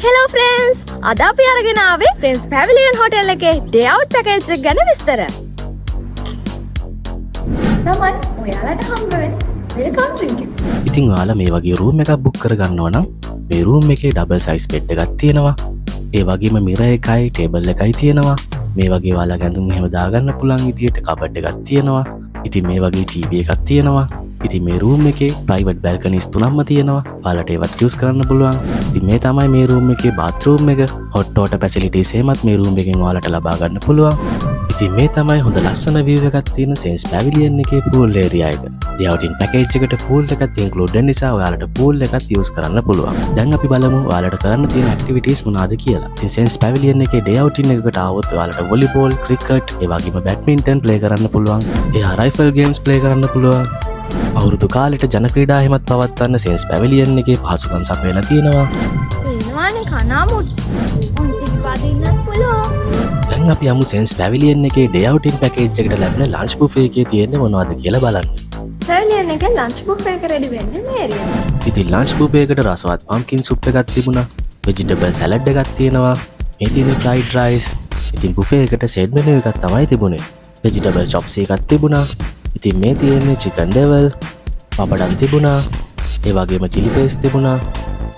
Hello friends, අද අපි අරගෙන ආවේ සෙන්ස් පැවිලියන් හෝටල් එකේ ඩේ අවුට් පැකේජ් එක ගැන විස්තර. තමන් ඔයාලට හම්බ වෙන welcome drink එක. ඉතින් ඔයාලා මේ වගේ රූම් එකක් බුක් කරගන්නවා නම් මේ රූම් එකේ ඩබල් සයිස් බෙඩ් එකක් තියෙනවා. ඒ වගේම මිරර් එකයි ටේබල් එකයි තියෙනවා. මේ වගේ ඔයාලා ඇඳුම් එහෙම දාගන්න පුළුවන් විදියට කබඩ් එකක් තියෙනවා. ඉතින් මේ වගේ ටීවී එකක් තියෙනවා. ඉතින් මේ රූම් එකේ ප්‍රයිවට් බැල්කනිස් තුනක්ම තියෙනවා. ඔයාලට ඒවත් යූස් කරන්න පුළුවන්. ඉතින් මේ තමයි මේ රූම් එකේ බාත්රූම් එක. හොට් වෝටර් ෆැසිලිටීස් එහෙමත් මේ රූම් එකෙන් ඔයාලට ලබා ගන්න පුළුවන්. ඉතින් මේ තමයි හොඳ ලස්සන විව් එකක් තියෙන සෙන්ස් පැවිලියන් එකේ පූල් ඒරියා එක. ඩේ අවුටින් පැකේජ් එකට පූල් එකත් ඉන්ක්ලූඩ් වෙන නිසා ඔයාලට පූල් එකත් යූස් කරන්න පුළුවන්. දැන් අපි බලමු ඔයාලට කරන්න තියෙන ඇක්ටිවිටීස් මොනවාද කියලා. ඉතින් සෙන්ස් පැවිලියන් එකේ ඩේ අවුටින් එකකට ආවොත් ඔයාලට වොලිබෝල්, ක්‍රිකට්, ඒ වගේම බැඩ්මින්ටන් ප්ලේ කරන්න පුළුවන්. එයා රයිෆල් ගේම්ස් ප්ලේ කරන්න පුළුවන්. අවුරුදු කාලෙට ජන ක්‍රීඩා එහෙමත් පවත්වන්න සෙන්ස් පැවිලියන් එකේ පහසුකම් සපයලා තියෙනවා. පේනවානේ කනාමුට්. උන් වදින්නත් පුළුවන්. දැන් අපි යමු සෙන්ස් පැවිලියන් එකේ ඩේ අවුටින් පැකේජ් එකට ලැබෙන ලන්ච් බුෆේ එකේ තියෙන්නේ මොනවද කියලා බලන්න. පැවිලියන් එකේ ලන්ච් බුෆේ එක රෙඩි වෙන්නේ මේ ඒරියා එකේ. ඉතින් ලන්ච් බුෆේ එකට රසවත් පම්කින් සුප් එකක් තිබුණා. වෙජිටබල් සැලඩ් එකක් තියෙනවා. මේ තියෙන ෆ්‍රයිඩ් රයිස්. ඉතින් බුෆේ එකට සෙට් මෙනු එකක් තමයි තිබුණේ. වෙජිටබල් චොප්සි එකක් තිබුණා. ඉතින් මේ තියෙන්නේ චිකන් ඩෙවල්, පපඩම් තිබුණා. ඒ වගේම චිලි පේස්ට් තිබුණා.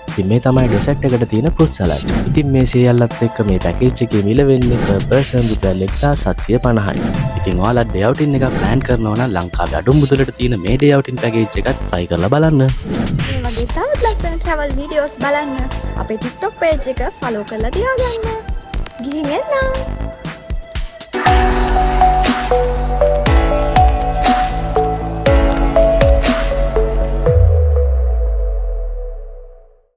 ඉතින් මේ තමයි ඩෙසර්ට් එකට තියෙන ෆෘට් සලාඩ්. ඉතින් මේ සියල්ලත් එක්ක මේ පැකේජ් එකේ මිල වෙන්නේ per person රුපියල් 1750යි. ඉතින් ඔයාලා ඩේ අවුටින් එකක් ප්ලෑන් කරනවා නම් ලංකාවේ අඩුම මුදලට තියෙන මේ ඩේ අවුටින් පැකේජ් එකත් try කරලා බලන්න. මේ වගේ තවත් ලස්සන ට්‍රැවල් වීඩියෝස් බලන්න අපේ TikTok page එක ෆලෝ කරලා තියාගන්න. ගිහින් එන්නම්.